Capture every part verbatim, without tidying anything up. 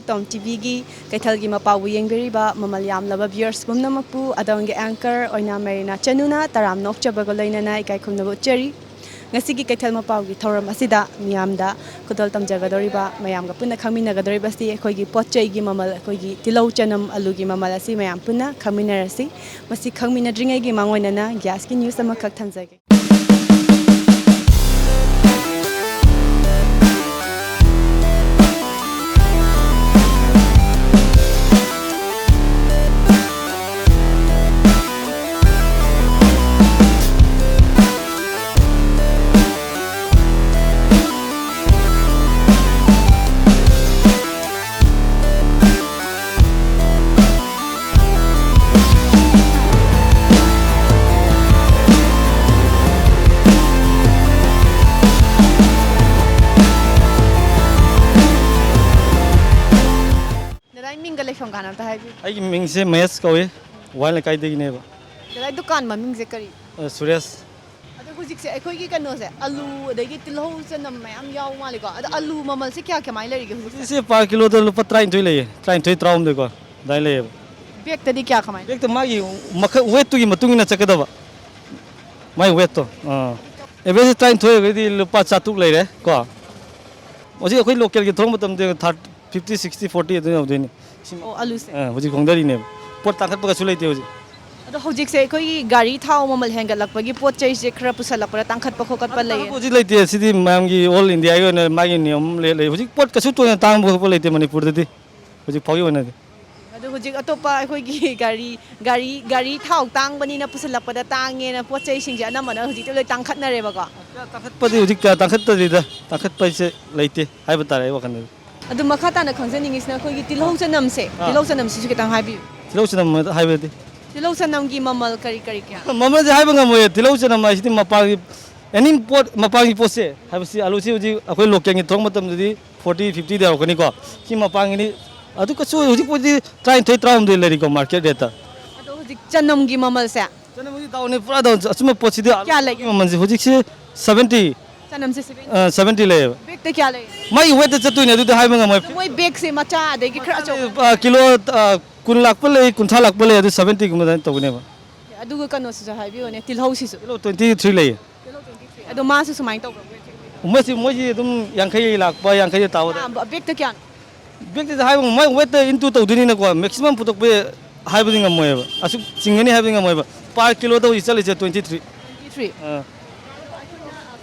ꯇꯣꯝ ꯇꯤꯚꯤꯒꯤ ꯀꯩꯊꯦꯜꯒꯤ ꯃꯄꯥꯎꯕꯨ ꯌꯦꯡꯕꯤꯔꯤꯕ ꯃꯃꯜ ꯌꯥꯝꯂꯕ viewers ꯄꯨꯝꯅꯃꯛꯄꯨ ꯑꯗꯣꯝꯒꯤ anchor ꯑꯣꯏꯅ ꯃꯦꯔꯤꯅꯥ ꯆꯅꯨꯅ ꯇꯔꯥꯝꯅ ꯑꯣꯛꯆꯕꯒ ꯂꯣꯏꯅꯅ ꯏꯀꯥꯏ ꯈꯨꯝꯅꯕ ꯎꯠꯆꯔꯤ꯫ ꯉꯁꯤꯒꯤ ꯀꯩꯊꯦꯜ ꯃꯄꯥꯎꯒꯤ ꯊꯧꯔꯝ ꯑꯁꯤꯗ ꯃꯤꯌꯥꯝꯗ ꯈꯨꯗꯣꯜ ꯇꯝꯖꯒꯗꯧꯔꯤꯕ, ꯃꯌꯥꯝꯒ ꯄꯨꯟꯅ ꯈꯪꯃꯤꯟꯅꯒꯗꯧꯔꯤꯕꯁꯤ ꯑꯩꯈꯣꯏꯒꯤ ꯄꯣꯠ ꯆꯩꯒꯤ ꯃꯃꯜ, ꯑꯩꯈꯣꯏꯒꯤ ꯇꯤꯜꯍꯧ ꯆꯅꯝ ꯑꯂꯨꯒꯤ ꯃꯃꯜ ꯑꯁꯤ ꯃꯌꯥꯝ ꯄꯨꯟꯅ ꯈꯪꯃꯤꯟꯅꯔꯁꯤ꯫ ꯃꯁꯤ ꯈꯪꯃꯤꯟꯅꯗ꯭ꯔꯤꯉꯩꯒꯤ ꯃꯥꯡꯑꯣꯏꯅꯅ gas ꯀꯤ news ꯑꯃꯈꯛ ꯊꯝꯖꯒꯦ꯫ ꯗꯗꯥꯏ ꯃꯤꯡꯒ ꯂꯩꯐꯝ ꯀꯥꯟꯅ ꯑꯝꯇ ꯍꯥꯏꯕꯤꯌꯨ꯫ ꯑꯩꯒꯤ ꯃꯤꯡꯁꯦ ꯃꯍꯦꯁ ꯀꯧꯏ, ꯋꯥꯏ ꯂꯩꯀꯥꯏꯗꯒꯤꯅꯦꯕ꯫ ꯗꯗꯥꯏ ꯗꯨꯀꯥꯟ ꯃꯃꯤꯡꯁꯦ ꯀꯔꯤ? ꯑ, ꯁꯨꯔꯦꯁ꯫ ꯑꯗꯣ ꯍꯧꯖꯤꯛꯁꯦ ꯑꯩꯈꯣꯏꯒꯤ ꯀꯩꯅꯣꯁꯦ, ꯑꯂꯨ ꯑꯗꯒꯤ ꯇꯤꯜꯍꯧ ꯆꯅꯝ ꯃꯌꯥꯝ ꯌꯥꯎ ꯃꯥꯜꯂꯦꯀꯣ꯫ ꯑꯗꯣ ꯑꯂꯨ ꯃꯃꯜꯁꯦ ꯀꯌꯥ ꯀꯃꯥꯏꯅ ꯂꯩꯔꯤꯒꯦ ꯍꯧꯖꯤꯛꯁꯦ? ꯁꯤꯁꯦ per kilo ꯗ ꯂꯨꯄꯥ ꯇꯔꯥꯅꯤꯊꯣꯏ ꯂꯩꯌꯦ, ꯇꯔꯥꯅꯤꯊꯣꯏ, ꯇꯔꯥꯍꯨꯝꯗꯣꯏꯀꯣ ꯑꯗꯨꯃꯥꯏꯅ ꯂꯩꯌꯦꯕ꯫ Bag ꯇꯗꯤ ꯀꯌꯥ ꯀꯃꯥꯏꯅ? Bag ꯇ ꯃꯥꯒꯤ ꯃꯈꯜ, weight ꯇꯨꯒꯤ ꯃꯇꯨꯡ ꯏꯟꯅ ꯆꯠꯀꯗꯕ꯫ ꯃꯥꯏ weight ꯇꯣ꯫ ꯑꯥ꯫ Average ꯇꯔꯥꯅꯤꯊꯣꯏ ꯑꯣꯏꯔꯒꯗꯤ ꯂꯨꯄꯥ ꯆꯥꯇ꯭ꯔꯨꯛ ꯂꯩꯔꯦ ꯀꯣ꯫ ꯍꯧꯖꯤꯛ ꯑꯩꯈꯣꯏ local ꯒꯤ ꯊꯣꯛꯂꯛꯄ ꯃꯇꯝꯗ ꯊꯥꯔ-, fifty, sixty, forty ꯑꯗꯨꯝ ꯌꯧꯗꯣꯏꯅꯤ꯫ ꯑꯣ, ꯑꯂꯨꯁꯦ? ꯑꯥ, ꯍꯧꯖꯤꯛ ꯍꯣꯡꯗꯔꯤꯅꯦꯕ꯫ ꯄꯣꯠ ꯇꯥꯡꯈꯠꯄ ꯀꯩꯁꯨ ꯂꯩꯇꯦ ꯍꯧꯖꯤꯛ꯫ ꯑꯗꯣ ꯍꯧꯖꯤꯛꯁꯦ ꯑꯩꯈꯣꯏꯒꯤ ꯒꯥꯔꯤ ꯊꯥꯎ ꯃꯃꯜ ꯍꯦꯟꯒꯠꯂꯛꯄꯒꯤ ꯄꯣꯠ ꯆꯩꯁꯦ ꯈꯔ ꯄꯨꯁꯜꯂꯛꯄꯗ ꯇꯥꯡꯈꯠꯄ ꯈꯣꯠꯀꯠꯄ ꯂꯩꯌꯦ? ꯇꯥꯡꯈꯠꯄ ꯍꯧꯖꯤꯛ ꯂꯩꯇꯦ꯫ ꯁꯤꯗꯤ ꯃꯌꯥꯝꯒꯤ all India ꯒꯤ ꯑꯣꯏꯅ ꯃꯥꯒꯤ ꯅꯤꯌꯝ ꯑꯃ ꯂꯩ, ꯂꯩ꯫ ꯍꯧꯖꯤꯛ ꯄꯣꯠ ꯀꯩꯁꯨ ꯊꯣꯏꯅ ꯇꯥꯡꯕ ꯈꯣꯠꯄ ꯂꯩꯇꯦ ꯃꯅꯤꯄꯨꯔꯗꯗꯤ ꯍꯧꯖꯤꯛ ꯐꯥꯎꯒꯤ ꯑꯣꯏꯅꯗꯤ꯫ ꯑꯗꯣ ꯍꯧꯖꯤꯛ ꯑꯇꯣꯞꯄ ꯑꯩꯈꯣꯏꯒꯤ ꯒꯥꯔꯤ, ꯒꯥꯔꯤ, ꯒꯥꯔꯤ ꯊꯥꯎ ꯇꯥꯡꯕꯅꯤꯅ ꯄꯨꯁꯜꯂꯛꯄꯗ ꯇꯥꯡꯉꯦꯅ ꯄꯣꯠ ꯆꯩꯁꯤꯡꯁꯦ ꯑꯅꯝꯕꯅ ꯍꯧꯖꯤꯛꯇꯤ ꯂꯣꯏ ꯇꯥꯡꯈꯠꯅꯔꯦꯕꯀꯣ? ꯀꯌꯥ ꯇꯥꯡꯈꯠꯄꯗꯤ ꯍꯧꯖꯤꯛ ꯀꯌꯥ ꯇꯥꯡꯈꯠꯇꯔꯤꯗ, ꯇꯥꯡꯈꯠꯄ ꯍꯥꯏꯁꯦ ꯂꯩꯇꯦ ꯍꯥꯏꯕ ꯇꯥꯔꯦ ꯑꯩ ꯋꯥꯈꯜꯗꯗꯤ꯫ ꯑꯗꯨ ꯃꯈꯥ ꯇꯥꯅ ꯈꯪꯖꯅꯤꯡꯉꯤꯁꯤꯅ ꯑꯩꯈꯣꯏꯒꯤ ꯇꯤꯜꯍꯧ ꯆꯅꯝꯁꯦ, ꯑꯥ꯫ ꯇꯤꯜꯍꯧ ꯆꯅꯝꯁꯤꯁꯨ ꯈꯤꯇꯪ ꯍꯥꯏꯕꯤꯌꯨ꯫ ꯇꯤꯜꯍꯧ ꯆꯅꯝ ꯍꯥꯏꯕꯗꯤ? ꯇꯤꯜꯍꯧ ꯆꯅꯝꯒꯤ ꯃꯃꯜ ꯀꯔꯤ ꯀꯔꯤ ꯀꯌꯥ? ꯃꯃꯜꯁꯦ ꯍꯥꯏꯕ ꯉꯝꯃꯣꯏꯌꯦ꯫ ꯇꯤꯜꯍꯧ ꯆꯅꯝ ꯍꯥꯏꯁꯤꯗꯤ ꯃꯄꯥꯟꯒꯤ, any ꯄꯣꯠ, ꯃꯄꯥꯟꯒꯤ ꯄꯣꯠꯁꯦ ꯍꯥꯏꯕꯁꯤ ꯑꯂꯨꯁꯤ ꯍꯧꯖꯤꯛ ꯑꯩꯈꯣꯏ local ꯒꯤ ꯊꯣꯛꯂꯛꯄ ꯃꯇꯝꯗꯗꯤ forty, fifty ꯗ ꯌꯧꯔꯛꯀꯅꯤꯀꯣ꯫ ꯁꯤ ꯃꯄꯥꯟꯒꯤꯅꯤ꯫ ꯑꯗꯨ ꯀꯩꯁꯨ ꯍꯧꯖꯤꯛꯄꯨꯗꯤ ꯇꯔꯥꯅꯤꯊꯣꯏ, ꯇꯔꯥꯍꯨꯝꯗꯣꯏ ꯂꯩꯔꯤꯀꯣ market rate ꯇ꯫ ꯑꯗꯣ ꯍꯧꯖꯤꯛ ꯆꯅꯝꯒꯤ ꯃꯃꯜꯁꯦ? ꯆꯅꯝꯒꯤ down ꯅꯤ, ꯄꯨꯔꯥ down꯫ ꯑꯆꯨꯝꯕ ꯄꯣꯠꯁꯤꯗꯤ ꯀꯌꯥ ꯂꯩꯒꯦ? ꯃꯃꯜꯁꯦ ꯍꯧꯖꯤꯛꯁꯤ seventy, ꯆꯅꯝꯁꯦ ꯁꯚꯦꯟꯇꯤ? ꯑ, ꯁꯚꯦꯟꯇꯤ ꯂꯩꯌꯦꯕ꯫ ꯕꯦꯛꯇ ꯀꯌꯥ ꯂꯩ? ꯃꯥꯒꯤ ꯋꯦꯠꯇ ꯆꯠꯇꯣꯏꯅꯦ, ꯑꯗꯨꯗꯤ ꯍꯥꯏꯕ ꯉꯝꯃꯣꯏ꯫ ꯑꯗꯣ ꯃꯣꯏ ꯕꯦꯛꯁꯦ ꯃꯆꯥ ꯑꯗꯒꯤ ꯈꯔ ꯑꯆꯧꯕ? ꯑ, ꯀꯤꯂꯣ, ꯑ, ꯀꯨꯟ ꯂꯥꯛꯄ ꯂꯩ, ꯀꯨꯟꯊ꯭ꯔꯥ ꯂꯥꯛꯄ ꯂꯩ, ꯑꯗꯨ ꯁꯚꯦꯟꯇꯤꯒꯨꯝꯕ ꯑꯗꯨꯃꯥꯏꯅ ꯇꯧꯒꯅꯦꯕ꯫ ꯑꯗꯨꯒ ꯀꯩꯅꯣꯁꯤꯁꯨ ꯍꯥꯏꯕꯤꯌꯨꯅꯦ, ꯇꯤꯜꯍꯧꯁꯤꯁꯨ? ꯀꯤꯂꯣ ꯇ꯭ꯋꯦꯟꯇꯤ ꯊ꯭ꯔꯤ ꯂꯩꯌꯦ꯫ ꯇꯤꯜꯍꯧ ꯇ꯭ꯋꯦꯟꯇꯤ ꯊ꯭ꯔꯤ꯫ ꯑꯗꯣ ꯃꯥꯁꯨ ꯁꯨꯃꯥꯏꯅ ꯇꯧꯕ꯭ꯔꯥ? ꯃꯣꯏꯁꯤ, ꯃꯣꯏꯁꯤ ꯑꯗꯨꯝ ꯌꯥꯡꯈꯩ ꯂꯥꯛꯄ, ꯌꯥꯡꯈꯩꯗ ꯇꯥꯕ꯫ ꯑꯥ, ꯕꯦꯛꯇ ꯀꯌꯥꯅꯣ? ꯕꯦꯛꯇꯨꯗ ꯍꯥꯏꯕ ꯉꯝꯃꯣꯏ, ꯃꯥꯏ ꯋꯦꯠꯇ ꯏꯟꯇꯨ ꯇꯧꯗꯣꯏꯅꯤꯅꯀꯣ, ꯃꯦꯛꯁꯤꯃꯝ ꯄꯨꯊꯣꯛꯄ ꯍꯥꯏꯕꯗꯤ ꯉꯝꯃꯣꯏꯕ꯫ ꯑꯁꯨꯛ ꯆꯤꯡꯒꯅꯤ ꯍꯥꯏꯕꯗꯤ ꯉꯝꯃꯣꯏꯕ꯫ ꯄꯥꯔ ꯀꯤꯂꯣꯗ ꯍꯧꯖꯤꯛ ꯆꯠꯂꯤꯁꯦ ꯇ꯭ꯋꯦꯟꯇꯤ ꯊ꯭ꯔꯤ꯫ Twenty three. ꯑꯥ꯫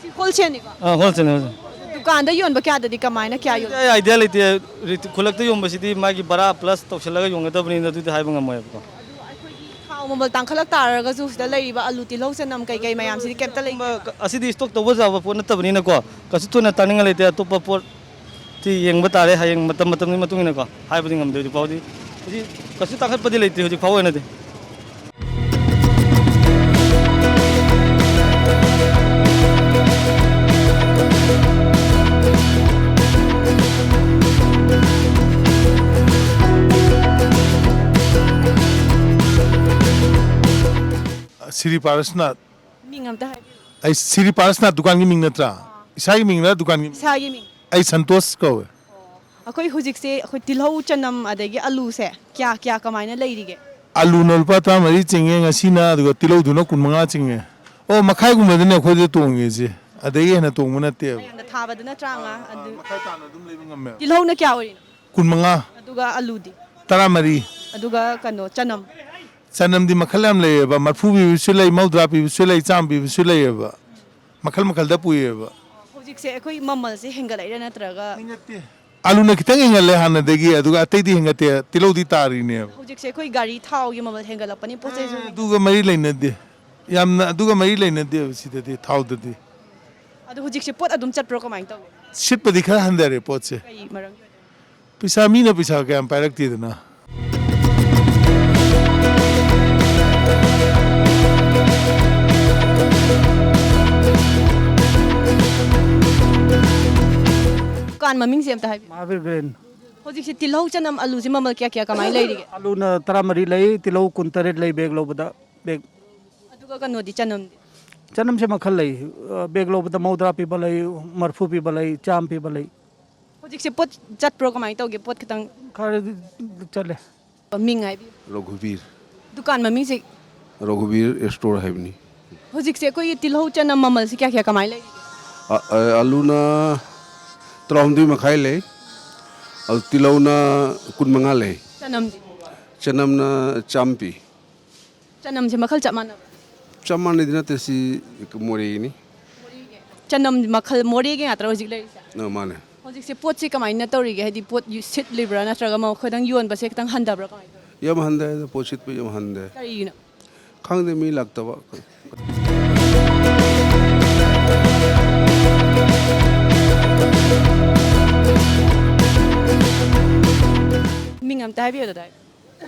ꯁꯤ ꯍꯣꯜꯁꯦꯜꯅꯤꯀꯣ? ꯑꯥ, ꯍꯣꯜꯁꯦꯜꯅꯤ, ꯍꯣꯜꯁꯦꯜ꯫ ꯗꯨꯀꯥꯟꯗ ꯌꯣꯟꯕ ꯀꯌꯥꯗꯗꯤ ꯀꯃꯥꯏꯅ ꯀꯌꯥ ꯌꯣꯜꯂꯤ? ꯑꯩ ꯑꯥꯏꯗꯤꯌꯥ ꯂꯩꯇꯦ꯫ ꯔꯤꯇ-, ꯈꯨꯜꯂꯛꯇ ꯌꯣꯟꯕꯁꯤꯗꯤ ꯃꯥꯒꯤ ꯚꯔꯥ ꯄ꯭ꯂꯁ ꯇꯧꯁꯤꯜꯂꯒ ꯌꯣꯟꯒꯗꯕꯅꯤꯅ ꯑꯗꯨꯗꯤ ꯍꯥꯏꯕ ꯉꯝꯃꯣꯏꯕꯀꯣ꯫ ꯑꯗꯨ ꯑꯩꯈꯣꯏꯒꯤ ꯊꯥꯎ ꯃꯃꯜ ꯇꯥꯡꯈꯠꯂꯛ ꯇꯥꯔꯒꯁꯨ ꯁꯤꯗ ꯂꯩꯔꯤꯕ ꯑꯂꯨ, ꯇꯤꯜꯍꯧ, ꯆꯅꯝ ꯀꯩꯀꯩ ꯃꯌꯥꯝꯁꯤꯗꯤ ꯀꯩꯝꯇ ꯂꯩꯇꯦ? ꯑꯁꯤꯗꯤ ꯁ꯭ꯇꯣꯛ ꯇꯧꯕ ꯌꯥꯕ ꯄꯣꯠ ꯅꯠꯇꯕꯅꯤꯅꯀꯣ, ꯀꯩꯁꯨ ꯊꯨꯅ ꯇꯥꯅꯤꯡꯉꯥꯏ ꯂꯩꯇꯦ꯫ ꯑꯇꯣꯞꯄ ꯄꯣꯠ ꯁꯤ ꯌꯦꯡꯕ ꯇꯥꯔꯦ, ꯍꯌꯦꯡ ꯃꯇꯝ ꯃꯇꯝꯒꯤ ꯃꯇꯨꯡ ꯏꯟꯅꯀꯣ, ꯍꯥꯏꯕꯗꯤ ꯉꯝꯗꯦ ꯍꯧꯖꯤꯛ ꯐꯥꯎꯗꯤ꯫ ꯍꯧꯖꯤꯛ ꯀꯩꯁꯨ ꯇꯥꯡꯈꯠꯄꯗꯤ ꯂꯩꯇ꯭ꯔꯤ ꯍꯧꯖꯤꯛ ꯐꯥꯎꯕ ꯑꯣꯏꯅꯗꯤ꯫ ꯁꯤꯔꯤ ꯄꯥꯔꯁꯅꯥꯊ꯫ ꯃꯤꯡ ꯑꯝꯇ ꯍꯥꯏꯕꯤꯌꯨ꯫ ꯑꯩ ꯁꯤꯔꯤ ꯄꯥꯔꯁꯅꯥꯊ ꯗꯨꯀꯥꯟꯒꯤ ꯃꯤꯡ ꯅꯠꯇ꯭ꯔꯥ? ꯑꯥ꯫ ꯏꯁꯥꯒꯤ ꯃꯤꯡꯂ ꯗꯨꯀꯥꯟꯒꯤ ꯃꯤꯡ? ꯏꯁꯥꯒꯤ ꯃꯤꯡ꯫ ꯑꯩ ꯁꯟꯇꯣꯁ ꯀꯧꯋꯦ꯫ ꯑꯣ꯫ ꯑꯩꯈꯣꯏ ꯍꯧꯖꯤꯛꯁꯦ ꯑꯩꯈꯣꯏ ꯇꯤꯜꯍꯧ, ꯆꯅꯝ, ꯑꯗꯒꯤ ꯑꯂꯨꯁꯦ ꯀꯌꯥ ꯀꯌꯥ ꯀꯃꯥꯏꯅ ꯂꯩꯔꯤꯒꯦ? ꯑꯂꯨꯅ ꯂꯨꯄꯥ ꯇꯔꯥꯃꯔꯤ ꯆꯤꯡꯉꯦ ꯉꯁꯤꯅ, ꯑꯗꯨꯒ ꯇꯤꯜꯍꯧꯗꯨꯅ ꯀꯨꯟꯃꯉꯥ ꯆꯤꯡꯉꯦ꯫ ꯑꯣ, ꯃꯈꯥꯏꯒꯨꯝꯕꯗꯅꯦ ꯑꯩꯈꯣꯏꯗ ꯇꯣꯡꯉꯤꯁꯦ, ꯑꯗꯒꯤ ꯍꯦꯟꯅ ꯇꯣꯡꯕ ꯅꯠꯇꯦꯕ꯫ ꯃꯌꯥꯝꯗ ꯊꯥꯕꯗꯨꯅ ꯇꯔꯥꯃꯉꯥ, ꯑꯥ, ꯑꯗꯨ ꯃꯈꯥꯏ ꯇꯥꯅ ꯑꯗꯨꯝ ꯂꯩꯕ ꯉꯝꯃꯦꯕ꯫ ꯇꯤꯜꯍꯧꯅ ꯀꯌꯥ ꯑꯣꯏꯔꯤꯅꯣ? ꯀꯨꯟꯃꯉꯥ꯫ ꯑꯗꯨꯒ ꯑꯂꯨꯗꯤ? ꯇꯔꯥꯃꯔꯤ꯫ ꯑꯗꯨꯒ ꯀꯩꯅꯣ, ꯆꯅꯝ? ꯆꯅꯝꯗꯤ ꯃꯈꯜ ꯌꯥꯝ ꯂꯩꯌꯦꯕ, ꯃꯔꯐꯨ ꯄꯤꯕꯁꯨ ꯂꯩ, ꯃꯧꯗ꯭ꯔꯥ ꯄꯤꯕꯁꯨ ꯂꯩ, ꯆꯥꯝꯃ ꯄꯤꯕꯁꯨ ꯂꯩꯌꯦꯕ, ꯃꯈꯜ ꯃꯈꯜꯗ ꯄꯨꯏꯌꯦꯕ꯫ ꯍꯧꯖꯤꯛꯁꯦ ꯑꯩꯈꯣꯏ ꯃꯃꯜꯁꯦ ꯍꯦꯟꯒꯠꯂꯛꯏꯔꯥ ꯅꯠꯇ꯭ꯔꯒ? ꯍꯦꯟꯒꯠꯇꯦ꯫ ꯑꯂꯨꯅ ꯈꯤꯇꯪ ꯍꯦꯟꯒꯠꯂꯦ ꯍꯥꯟꯅꯗꯒꯤ, ꯑꯗꯨꯒ ꯑꯇꯩꯗꯤ ꯍꯦꯟꯒꯠꯇꯦ, ꯇꯤꯜꯍꯧꯗꯤ ꯇꯥꯔꯤꯅꯦꯕ꯫ ꯍꯧꯖꯤꯛꯁꯦ ꯑꯩꯈꯣꯏ ꯒꯥꯔꯤ ꯊꯥꯎꯒꯤ ꯃꯃꯜ ꯍꯦꯟꯒꯠꯂꯛꯄꯅꯤ, ꯄꯣꯠ ꯆꯩꯁꯨ ꯑꯦ, ꯍꯦꯟꯒꯠ- ꯑꯗꯨꯒ ꯃꯔꯤ ꯂꯩꯅꯗꯦ, ꯌꯥꯝꯅ ꯑꯗꯨꯒ ꯃꯔꯤ ꯂꯩꯅꯗꯦꯕ ꯁꯤꯗꯗꯤ, ꯊꯥꯎꯗꯗꯤ꯫ ꯑꯗꯣ ꯍꯧꯖꯤꯛꯁꯦ ꯄꯣꯠ ꯑꯗꯨꯝ ꯆꯠꯄ꯭ꯔꯣ, ꯀꯃꯥꯏꯅ ꯇꯧꯒꯦ? ꯁꯤꯠꯄꯗꯤ ꯈꯔ ꯍꯟꯊꯔꯦ ꯄꯣꯠꯁꯦ꯫ ꯀꯩ ꯃꯔꯝꯒꯤ ꯑꯣꯏꯗꯣꯏꯅꯣ? ꯄꯩꯁꯥ, ꯃꯤꯅ ꯄꯩꯁꯥ ꯀꯌꯥꯝ ꯄꯥꯏꯔꯛꯇꯦꯗꯅ꯫ ꯗꯨꯀꯥꯟ ꯃꯃꯤꯡꯁꯦ ꯑꯝꯇ ꯍꯥꯏꯕꯤꯌꯨ꯫ ꯃꯍꯥꯕꯤꯔ ꯒ꯭ꯔꯦꯟ꯫ ꯍꯧꯖꯤꯛꯁꯦ ꯇꯤꯜꯍꯧ, ꯆꯅꯝ, ꯑꯂꯨꯁꯦ ꯃꯃꯜ ꯀꯌꯥ ꯀꯌꯥ ꯀꯃꯥꯏꯅ ꯂꯩꯔꯤꯒꯦ? ꯑꯂꯨꯅ ꯇꯔꯥꯃꯔꯤ ꯂꯩ, ꯇꯤꯜꯍꯧ ꯀꯨꯟꯇꯔꯦꯠ ꯂꯩ ꯕꯦꯒ ꯂꯧꯕꯗ, ꯕꯦꯒ꯫ ꯑꯗꯨꯒ ꯀꯩꯅꯣꯗꯤ, ꯆꯅꯝꯗꯤ? ꯆꯅꯝꯁꯦ ꯃꯈꯜ ꯂꯩ꯫ ꯑ, ꯕꯦꯒ ꯂꯧꯕꯗ ꯃꯧꯗ꯭ꯔꯥ ꯄꯤꯕ ꯂꯩ, ꯃꯔꯐꯨ ꯄꯤꯕ ꯂꯩ, ꯆꯥꯝꯃ ꯄꯤꯕ ꯂꯩ꯫ ꯍꯧꯖꯤꯛꯁꯦ ꯄꯣꯠ ꯆꯠꯄ꯭ꯔꯣ, ꯀꯃꯥꯏꯅ ꯇꯧꯒꯦ? ꯄꯣꯠ ꯈꯤꯇꯪ ꯈꯔꯗꯤ ꯆꯠꯂꯦ꯫ ꯃꯤꯡ ꯍꯥꯏꯕꯤꯌꯨ꯫ ꯔꯘꯨꯕꯤꯔ꯫ ꯗꯨꯀꯥꯟ ꯃꯃꯤꯡꯁꯦ? ꯔꯘꯨꯕꯤꯔ ꯁ꯭ꯇꯣꯔ ꯍꯥꯏꯕꯅꯤ꯫ ꯍꯧꯖꯤꯛꯁꯦ ꯑꯩꯈꯣꯏꯒꯤ ꯇꯤꯜꯍꯧ ꯆꯅꯝ ꯃꯃꯜꯁꯦ ꯀꯌꯥ ꯀꯌꯥ ꯀꯃꯥꯏꯅ ꯂꯩꯔꯤꯒꯦ? ꯑ-, ꯑ-, ꯑꯂꯨꯅ ꯇꯔꯥꯍꯨꯝꯗꯣꯏ ꯃꯈꯥꯏ ꯂꯩ, ꯑꯗꯨ ꯇꯤꯜꯍꯧꯅ ꯀꯨꯟꯃꯉꯥ ꯂꯩ꯫ ꯆꯅꯝꯗꯤ? ꯆꯅꯝꯅ ꯆꯥꯝꯃ ꯄꯤ꯫ ꯆꯅꯝꯁꯦ ꯃꯈꯜ ꯆꯞ ꯃꯥꯟꯅꯕ? ꯆꯞ ꯃꯥꯟꯅꯩꯗꯤ ꯅꯠꯇꯦ, ꯁꯤ ꯃꯣꯔꯦꯒꯤꯅꯤ꯫ ꯆꯅꯝ ꯃꯈꯜ ꯃꯣꯔꯦꯒꯤ ꯉꯥꯛꯇ꯭ꯔꯥ ꯍꯧꯖꯤꯛ ꯂꯩꯔꯤꯁꯦ? ꯑ, ꯃꯥꯅꯦ꯫ ꯍꯧꯖꯤꯛꯁꯦ ꯄꯣꯠꯁꯦ ꯀꯃꯥꯏꯅ ꯇꯧꯔꯤꯒꯦ? ꯍꯥꯏꯗꯤ ꯄꯣꯠ ꯌꯨ-, ꯁꯤꯠꯂꯤꯕ꯭ꯔꯥ, ꯅꯠꯇ꯭ꯔꯒ ꯃ-, ꯈꯤꯇꯪ ꯌꯣꯟꯕꯁꯦ ꯈꯤꯇꯪ ꯍꯟꯊꯕ꯭ꯔꯥ, ꯀꯃꯥꯏꯅ ꯇꯧꯔꯤꯒꯦ? ꯌꯥꯝ ꯍꯟꯊꯩ, ꯄꯣꯠ ꯁꯤꯠꯄ ꯌꯥꯝ ꯍꯟꯊꯩ꯫ ꯀꯔꯤꯒꯤꯅꯣ? ꯈꯪꯗꯦ, ꯃꯤ ꯂꯥꯛꯇꯕ꯫ ꯃꯤꯡ ꯑꯝꯇ ꯍꯥꯏꯕꯤꯌꯨ, ꯗꯗꯥ꯫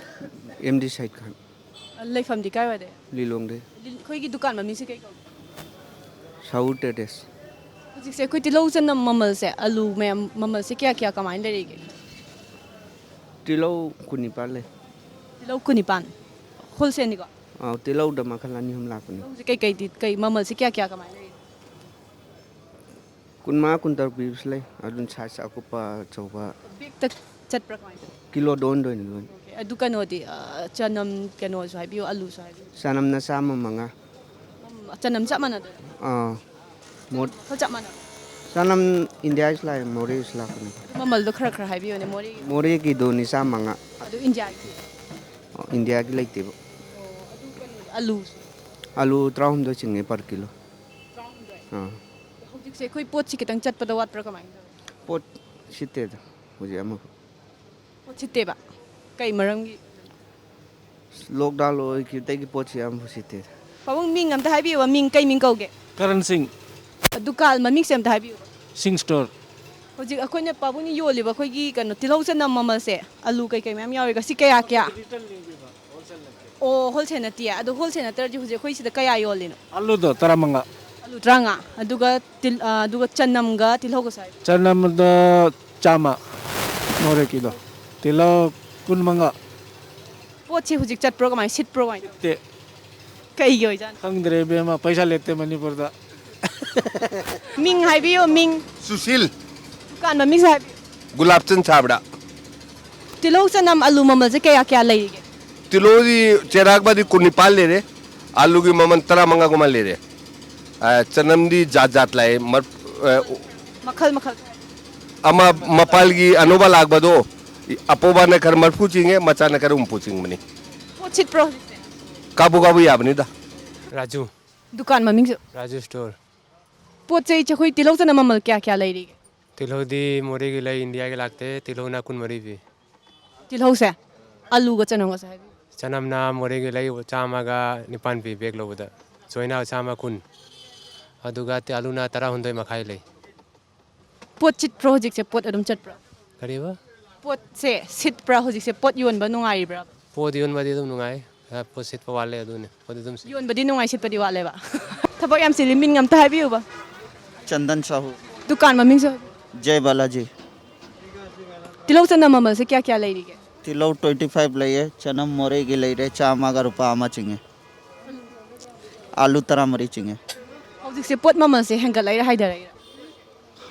ꯑꯦꯝ ꯗꯤ ꯁꯥꯏꯗ ꯈꯥꯟ꯫ ꯂꯩꯐꯝꯗꯤ ꯀꯥꯏꯋꯥꯏꯗ? ꯂꯤꯂꯣꯡꯗꯩ꯫ ꯂꯤ-, ꯑꯩꯈꯣꯏꯒꯤ ꯗꯨꯀꯥꯟ ꯃꯃꯤꯡꯁꯦ ꯀꯩ ꯀꯧꯒꯦ? ꯁꯥꯍꯨ ꯇ꯭ꯔꯦꯗꯔꯁ꯫ ꯍꯧꯖꯤꯛꯁꯦ ꯑꯩꯈꯣꯏ ꯇꯤꯜꯍꯧ ꯆꯅꯝ ꯃꯃꯜꯁꯦ, ꯑꯂꯨ ꯃꯌꯥꯝ ꯃꯃꯜꯁꯦ ꯀꯌꯥ ꯀꯌꯥ ꯀꯃꯥꯏꯅ ꯂꯩꯔꯤꯒꯦ? ꯇꯤꯜꯍꯧ ꯀꯨꯟꯅꯤꯄꯥꯜ ꯂꯩ꯫ ꯇꯤꯜꯍꯧ ꯀꯨꯟꯅꯤꯄꯥꯜ꯫ ꯍꯣꯜꯁꯦꯜꯅꯤꯀꯣ? ꯑꯥꯎ, ꯇꯤꯜꯍꯧꯗ ꯃꯈꯜ ꯑꯅꯤ ꯑꯍꯨꯝ ꯂꯥꯛꯄꯅꯤ꯫ ꯇꯤꯜꯍꯧꯁꯦ ꯀꯩꯀꯩꯗꯤ, ꯀꯩ ꯃꯃꯜꯁꯦ ꯀꯌꯥ ꯀꯌꯥ ꯀꯃꯥꯏꯅ ꯂꯩꯔꯤꯅꯣ? ꯀꯨꯟꯃꯉꯥ, ꯀꯨꯟꯇꯔꯨꯛ ꯄꯤꯕꯁꯨ ꯂꯩ, ꯑꯗꯨꯅ ꯁꯥꯏꯖ ꯑꯀꯨꯞꯄ, ꯑꯆꯧꯕ꯫ ꯕꯦꯛꯇ ꯆꯠꯄ꯭ꯔꯥ ꯀꯃꯥꯏꯅ ꯇꯧꯋꯤ? ꯀꯤꯂꯣꯗ ꯑꯣꯟꯗꯣꯏꯅꯤ ꯂꯣꯏꯅ꯫ ꯑꯣꯀꯦ, ꯑꯗꯨ ꯀꯩꯅꯣꯗꯤ, ꯑ, ꯆꯅꯝ ꯀꯩꯅꯣꯁꯨ ꯍꯥꯏꯕꯤꯌꯨ, ꯑꯂꯨꯁꯨ ꯍꯥꯏꯕꯤꯌꯨ꯫ ꯆꯅꯝꯅ ꯆꯥꯝꯃ ꯃꯉꯥ꯫ ꯎꯝ, ꯆꯅꯝ ꯆꯞ ꯃꯥꯟꯅꯗꯣꯏꯔꯥ? ꯑꯥ꯫ ꯃꯣꯠ-, ꯃꯈꯜ ꯆꯞ ꯃꯥꯟꯅꯕ? ꯆꯅꯝ ꯏꯟꯗꯤꯌꯥꯒꯤꯁꯨ ꯂꯥꯛꯑꯦ, ꯃꯣꯔꯦꯒꯤꯁꯨ ꯂꯥꯛꯄꯅꯤ꯫ ꯑꯗꯨ ꯃꯃꯜꯗꯣ ꯈꯔ ꯈꯔ ꯍꯥꯏꯕꯤꯌꯨꯅꯦ, ꯃꯣꯔꯦꯒꯤ꯫ ꯃꯣꯔꯦꯒꯤꯗꯨ ꯅꯤꯁꯥ ꯃꯉꯥ꯫ ꯑꯗꯨ ꯏꯟꯗꯤꯌꯥꯒꯤ? ꯑꯣ, ꯏꯟꯗꯤꯌꯥꯒꯤ ꯂꯩꯇꯦꯕ꯫ ꯑꯣ, ꯑꯗꯨ ꯀꯩꯅꯣꯗꯤ, ꯑꯂꯨꯁꯨ? ꯑꯂꯨ ꯇꯔꯥꯍꯨꯝꯗꯣꯏ ꯆꯤꯡꯉꯦ per kilo꯫ ꯇꯔꯥꯍꯨꯝꯗꯣꯏ? ꯑꯥ꯫ ꯍꯧꯖꯤꯛꯁꯦ ꯑꯩꯈꯣꯏ ꯄꯣꯠꯁꯤ ꯈꯤꯇꯪ ꯆꯠꯄꯗ ꯋꯥꯠꯄ꯭ꯔꯥ, ꯀꯃꯥꯏꯅ ꯇꯧꯋꯤ? ꯄꯣꯠ ꯁꯤꯠꯇꯦꯗ ꯍꯧꯖꯤꯛ ꯑꯃꯐꯥꯎ꯫ ꯄꯣꯠ ꯁꯤꯠꯇꯦꯕ? ꯀꯩ ꯃꯔꯝꯒꯤ? Lockdown ꯑꯣꯏꯈꯤꯕꯗꯒꯤ ꯄꯣꯠꯁꯤ ꯑꯃꯐꯥꯎ ꯁꯤꯠꯇꯦꯗ꯫ ꯄꯥꯕꯨꯡ, ꯃꯤꯡ ꯑꯝꯇ ꯍꯥꯏꯕꯤꯌꯨꯕ, ꯃꯤꯡ, ꯀꯩ ꯃꯤꯡ ꯀꯧꯒꯦ? ꯀꯔꯟ ꯁꯤꯡ꯫ ꯗꯨꯀꯥꯟ ꯃꯃꯤꯡꯁꯦ ꯑꯝꯇ ꯍꯥꯏꯕꯤꯌꯨꯕ꯫ ꯁꯤꯡ ꯁ꯭ꯇꯣꯔ꯫ ꯍꯧꯖꯤꯛ ꯑꯩꯈꯣꯏꯅ ꯄꯥꯕꯨꯡꯅ ꯌꯣꯜꯂꯤꯕ ꯑꯩꯈꯣꯏꯒꯤ ꯀꯩꯅꯣ, ꯇꯤꯜꯍꯧ ꯆꯅꯝ ꯃꯃꯜꯁꯦ, ꯑꯂꯨ ꯀꯩꯀꯩ ꯃꯌꯥꯝ ꯌꯥꯎꯔꯤꯒ, ꯁꯤ ꯀꯌꯥ ꯀꯌꯥ? ꯑꯣ, ꯍꯣꯜꯁꯦꯜ ꯅꯠꯇꯤꯌꯦ꯫ ꯑꯗꯣ ꯍꯣꯜꯁꯦꯜ ꯅꯠꯇ꯭ꯔꯗꯤ ꯍꯧꯖꯤꯛ ꯑꯩꯈꯣꯏ ꯁꯤꯗ ꯀꯌꯥ ꯌꯣꯜꯂꯤꯅꯣ? ꯑꯂꯨꯗꯣ ꯇꯔꯥꯃꯉꯥ꯫ ꯑꯂꯨ ꯇꯔꯥꯃꯉꯥ꯫ ꯑꯗꯨꯒ ꯇꯤꯜ-, ꯑ, ꯑꯗꯨꯒ ꯆꯅꯝꯒ ꯇꯤꯜꯍꯧꯒꯁꯨ ꯍꯥꯏꯕꯤꯌꯨ꯫ ꯆꯅꯝꯗ ꯆꯥꯝꯃ, ꯃꯣꯔꯦ ꯀꯤꯂꯣ꯫ ꯇꯤꯜꯍꯧ ꯀꯨꯟꯃꯉꯥ꯫ ꯄꯣꯠꯁꯤ ꯍꯧꯖꯤꯛ ꯆꯠꯄ꯭ꯔꯣ, ꯀꯃꯥꯏꯅ ꯁꯤꯠꯄ꯭ꯔꯣ, ꯀꯃꯥꯏꯅ ꯇꯧ-? ꯇꯦ꯫ ꯀꯩꯒꯤ ꯑꯣꯏꯖꯥꯠꯅꯣ? ꯈꯪꯗ꯭ꯔꯦ ꯏꯕꯦꯝꯃ, ꯄꯩꯁꯥ ꯂꯩꯇꯦ ꯃꯅꯤꯄꯨꯔꯗ꯫ ꯃꯤꯡ ꯍꯥꯏꯕꯤꯌꯨ, ꯃꯤꯡ꯫ ꯁꯨꯁꯤꯜ꯫ ꯗꯨꯀꯥꯟ ꯃꯃꯤꯡꯁꯨ ꯍꯥꯏꯕꯤꯌꯨ꯫ ꯒꯨꯂꯥꯞꯆꯟ ꯁꯥꯕ꯭ꯔꯥ꯫ ꯇꯤꯜꯍꯧ, ꯆꯅꯝ, ꯑꯂꯨ ꯃꯃꯜꯁꯦ ꯀꯌꯥ ꯀꯌꯥ ꯂꯩꯔꯤꯒꯦ? ꯇꯤꯜꯍꯧꯗꯤ ꯆꯦꯔꯥꯛꯕꯗꯤ ꯀꯨꯟ ꯅꯤꯄꯥꯟ ꯂꯩꯔꯦ꯫ ꯑꯥꯂꯨꯒꯤ ꯃꯃꯜ ꯇꯔꯥꯃꯉꯥꯒꯨꯝꯕ ꯂꯩꯔꯦ꯫ ꯑ, ꯆꯅꯝꯗꯤ ꯖꯥꯠ ꯖꯥꯠ ꯂꯥꯛꯑꯦ꯫ ꯃꯔ-, ꯑ, ꯃꯈꯜ ꯃꯈꯜ꯫ ꯑꯃ ꯃꯄꯥꯜꯒꯤ ꯑꯅꯧꯕ ꯂꯥꯛꯄꯗꯣ, ꯑꯄꯧꯕꯅ ꯈꯔ ꯃꯔꯐꯨ ꯆꯤꯡꯉꯦ, ꯃꯆꯥꯅ ꯈꯔ ꯍꯨꯝꯐꯨ ꯆꯤꯡꯕꯅꯤ꯫ ꯄꯣꯠ ꯁꯤꯠꯄ꯭ꯔꯣ ꯍꯧꯖꯤꯛꯁꯦ? ꯀꯥꯕꯨ ꯀꯥꯕꯨ ꯌꯥꯕꯅꯤꯗ꯫ ꯔꯥꯖꯨ꯫ ꯗꯨꯀꯥꯟ ꯃꯃꯤꯡꯁꯨ? ꯔꯥꯖꯨ ꯁ꯭ꯇꯣꯔ꯫ ꯄꯣꯠ ꯆꯩꯁꯦ ꯑꯩꯈꯣꯏ ꯇꯤꯜꯍꯧ, ꯆꯅꯝ ꯃꯃꯜ ꯀꯌꯥ ꯀꯌꯥ ꯂꯩꯔꯤꯒꯦ? ꯇꯤꯜꯍꯧꯗꯤ ꯃꯣꯔꯦꯒꯤ ꯂꯩ, ꯏꯟꯗꯤꯌꯥꯒꯤ ꯂꯥꯛꯇꯦ꯫ ꯇꯤꯜꯍꯧꯅ ꯀꯨꯟꯃꯔꯤ ꯄꯤ꯫ ꯇꯤꯜꯍꯧꯁꯦ? ꯑꯂꯨꯒ ꯆꯅꯝꯒꯁꯦ ꯍꯥꯏꯕꯤꯌꯨ꯫ ꯆꯅꯝꯅ ꯃꯣꯔꯦꯒꯤ ꯂꯩ ꯆꯥꯝꯃꯒ ꯅꯤꯄꯥꯟ ꯄꯤ ꯕꯦꯒ ꯂꯧꯕꯗ, ꯆꯣꯏꯅ ꯆꯥꯝꯃ ꯀꯨꯟ, ꯑꯗꯨꯒ ꯇꯤ-, ꯑꯂꯨꯅ ꯇꯔꯥꯍꯨꯝꯗꯣꯏ ꯃꯈꯥꯏ ꯂꯩ꯫ ꯄꯣꯠ ꯁꯤꯠꯄ꯭ꯔꯣ ꯍꯧꯖꯤꯛꯁꯦ? ꯄꯣꯠ ꯑꯗꯨꯝ ꯆꯠꯄ꯭ꯔꯣ? ꯀꯔꯤꯕ? ꯄꯣꯠꯁꯦ ꯁꯤꯠꯄ꯭ꯔꯥ ꯍꯧꯖꯤꯛꯁꯦ? ꯄꯣꯠ ꯌꯣꯟꯕ ꯅꯨꯡꯉꯥꯏꯔꯤꯕ꯭ꯔꯥ? ꯄꯣꯠ ꯌꯣꯟꯕꯗꯤ ꯑꯗꯨꯝ ꯅꯨꯡꯉꯥꯏ꯫ ꯄꯣꯠ ꯁꯤꯠꯄ ꯋꯥꯠꯂꯦ, ꯑꯗꯨꯅꯤ꯫ ꯄꯣꯠ ꯑꯗꯨꯝ ꯁꯤꯠ- ꯌꯣꯟꯕꯗꯤ ꯅꯨꯡꯉꯥꯏ, ꯁꯤꯠꯄꯗꯤ ꯋꯥꯠꯂꯦꯕ꯫ ꯊꯕꯛ ꯌꯥꯝ ꯆꯤꯜꯂꯤ, ꯃꯤꯡ ꯑꯝꯇ ꯍꯥꯏꯕꯤꯌꯨꯕ꯫ चंदन साहू। ꯗꯨꯀꯥꯟ ꯃꯃꯤꯡꯁꯨ ꯍꯥꯏꯕꯤꯌꯨ꯫ जय बालाजी। ꯇꯤꯜꯍꯧ, ꯆꯅꯝ ꯃꯃꯜꯁꯦ ꯀꯌꯥ ꯀꯌꯥ ꯂꯩꯔꯤꯒꯦ? तिलौ ट्वेंटी फाइव ꯂꯩꯌꯦ, ꯆꯅꯝ ꯃꯣꯔꯦꯒꯤ ꯂꯩꯔꯦ, ꯆꯥꯝꯃꯒ ꯔꯨꯄꯥ ꯑꯃ ꯆꯤꯡꯉꯦ꯫ ꯑꯥꯂꯨ ꯇꯔꯥꯃꯔꯤ ꯆꯤꯡꯉꯦ꯫ ꯍꯧꯖꯤꯛꯁꯦ ꯄꯣꯠ ꯃꯃꯜꯁꯦ ꯍꯦꯟꯒꯠꯂꯛꯏꯔꯥ ꯍꯥꯏꯊꯔꯛꯏꯔꯥ?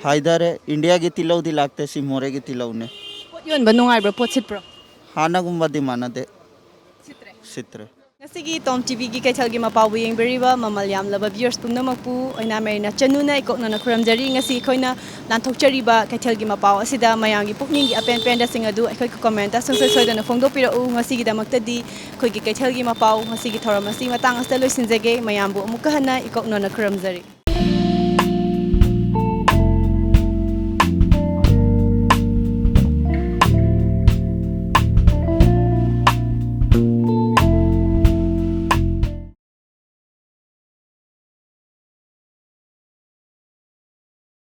ꯍꯥꯏꯊꯔꯦ, ꯏꯟꯗꯤꯌꯥꯒꯤ ꯇꯤꯜꯍꯧꯗꯤ ꯂꯥꯛꯇꯦ, ꯁꯤ ꯃꯣꯔꯦꯒꯤ ꯇꯤꯜꯍꯧꯅꯦ꯫ ꯄꯣꯠ ꯌꯣꯟꯕ ꯅꯨꯡꯉꯥꯏꯕ꯭ꯔꯥ? ꯄꯣꯠ ꯁꯤꯠꯄ꯭ꯔꯣ? ꯍꯥꯟꯅꯒꯨꯝꯕꯗꯤ ꯃꯥꯟꯅꯗꯦ꯫ ꯁꯤꯠꯇ꯭ꯔꯦ꯫ ꯉꯁꯤꯒꯤ ꯇꯣꯝ ꯇꯤꯚꯤꯒꯤ ꯀꯩꯊꯦꯜꯒꯤ ꯃꯄꯥꯎꯕꯨ ꯌꯦꯡꯕꯤꯔꯤꯕ ꯃꯃꯜ ꯌꯥꯝꯂꯕ viewers ꯄꯨꯝꯅꯃꯛꯄꯨ ꯑꯣꯏꯅꯥꯃ ꯏꯔꯦꯟꯅ ꯆꯅꯨꯅ ꯏꯀꯣꯛꯅꯅ ꯈꯨꯔꯨꯝꯖꯔꯤ꯫ ꯉꯁꯤ ꯑꯩꯈꯣꯏꯅ ꯂꯥꯟꯊꯣꯛꯆꯔꯤꯕ ꯀꯩꯊꯦꯜꯒꯤ ꯃꯄꯥꯎ ꯑꯁꯤꯗ ꯃꯌꯥꯝꯒꯤ ꯄꯨꯛꯅꯤꯡꯒꯤ ꯑꯄꯦꯟ ꯄꯦꯟꯗꯁꯤꯡ ꯑꯗꯨ ꯑꯩꯈꯣꯏꯒꯤ comment ꯁꯨꯡꯁꯣꯏ ꯁꯣꯏꯗꯅ ꯐꯣꯡꯗꯣꯛꯄꯤꯔꯛꯎ꯫ ꯉꯁꯤꯒꯤꯗꯃꯛꯇꯗꯤ ꯑꯩꯈꯣꯏꯒꯤ ꯀꯩꯊꯦꯜꯒꯤ ꯃꯄꯥꯎ ꯉꯁꯤꯒꯤ ꯊꯧꯔꯝ ꯑꯁꯤ ꯃꯇꯥꯡ ꯑꯁꯤꯗ ꯂꯣꯏꯁꯤꯟꯖꯒꯦ꯫ ꯃꯌꯥꯝꯕꯨ ꯑꯃꯨꯛꯀ ꯍꯟꯅ ꯏꯀꯣꯛꯅꯅ ꯈꯨꯔꯨꯝꯖꯔꯤ꯫